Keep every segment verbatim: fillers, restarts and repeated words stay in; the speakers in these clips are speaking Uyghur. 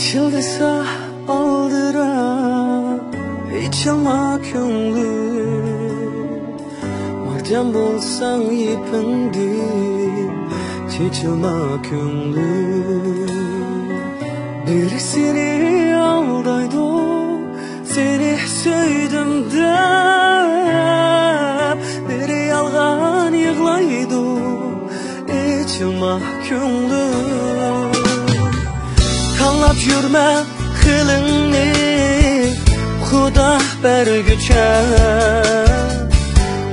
چىلدىسا ئالدىراپ، ئېچىلما كۆڭلۈم. مارجان بولساڭ يىپىمدىن، چېچىلما كۆڭلۈم. بىرى سېنى ئالدايدۇ، سېنى سۆيدۈم دەپ، بىرى يالغان يىغلايدۇ، ئېچىلما كۆڭلۈم. تاڭلاپ يۈرمە خىلىڭنى، خۇدا بەرگۈچە.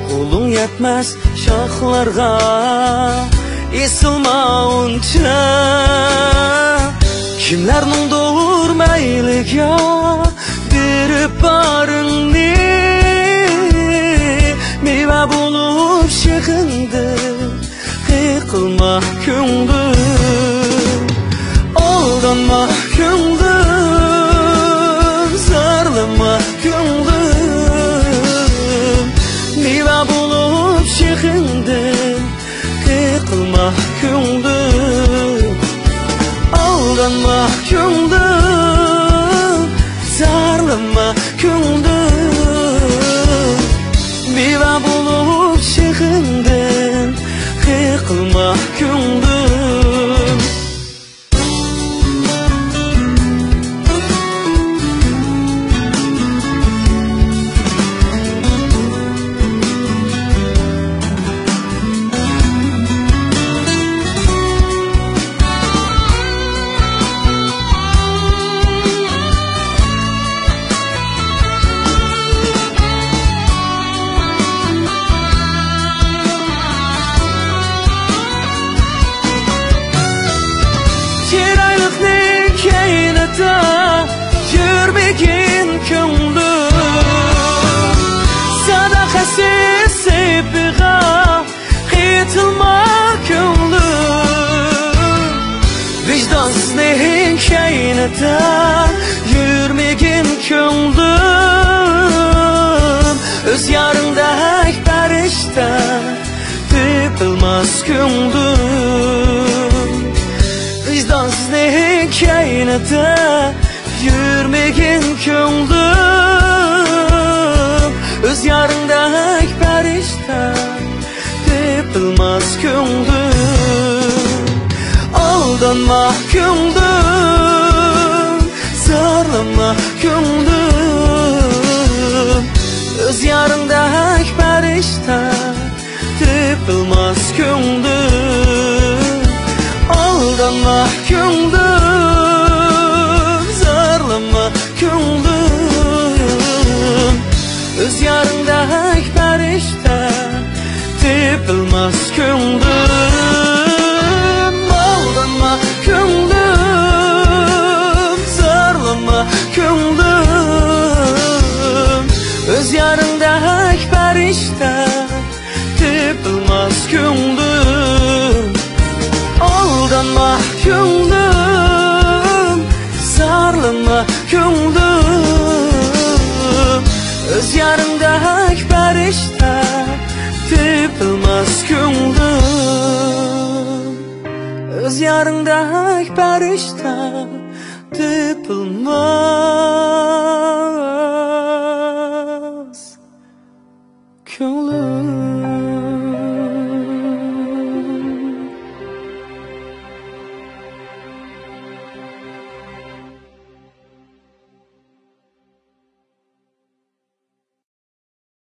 قولۇڭ يەتمەس شاخلارغا، ئېسىلما ئۇنچە. كىملەرنىڭدۇر مەيلىگە بېرىپ بارىڭنى، مېۋە بولۇپ شېخىڭدىن، قىلما كۆڭلۈم، ئالدانما كۆڭلۈم، زارلىما كۆڭلۈم. مېۋە بولۇپ شېخىڭدىن، قىلما كۆڭلۈم، ئالدانما كۆڭلۈم، زارلىما كۆڭلۈم. مېۋە بولۇپ شېخىڭدىن، قىلما كۆڭلۈم. چىرايلىقنىڭ كەينىدە يۈرمىگىن كۆڭلۈم، ساداقەتسىز سېپىغا قېتىلما كۆڭلۈم. ۋىجدانسىزنىڭ كەينىدە يۈرمىگىن كۆڭلۈم، ئۆز يارىڭدەك پەرىشتە تېپىلماس كۆڭلۈم. ۋىجدانسىزنىڭ كەينىدە يۈرمىگىن كۆڭلۈم، ئۆز يارىڭدەك پەرىشتە تېپىلماس كۆڭلۈم. ئالدانما كۆڭلۈم، زارلانما كۆڭلۈم، ئۆز يارىڭدەك پەرىشتە تېپىلماس كۆڭلۈم. ئالدانما كۆڭلۈم، زارلانما كۆڭلۈم، ئۆز يارىڭدەك پەرىشتە تېپىلماس كۆڭلۈم. ئالدانما كۆڭلۈم، زارلانما كۆڭلۈم، ئۆز يارىڭدەك پەرىشتە تېپىلماس كۆڭلۈم. ئالدانما كۆڭلۈم، زارلانما كۆڭلۈم، ئۆز يارىڭدەك پەرىشتە تېپىلماس كۆڭلۈم، ئۆز يارىڭدەك پەرىشتە تېپىلماس كۆڭلۈم.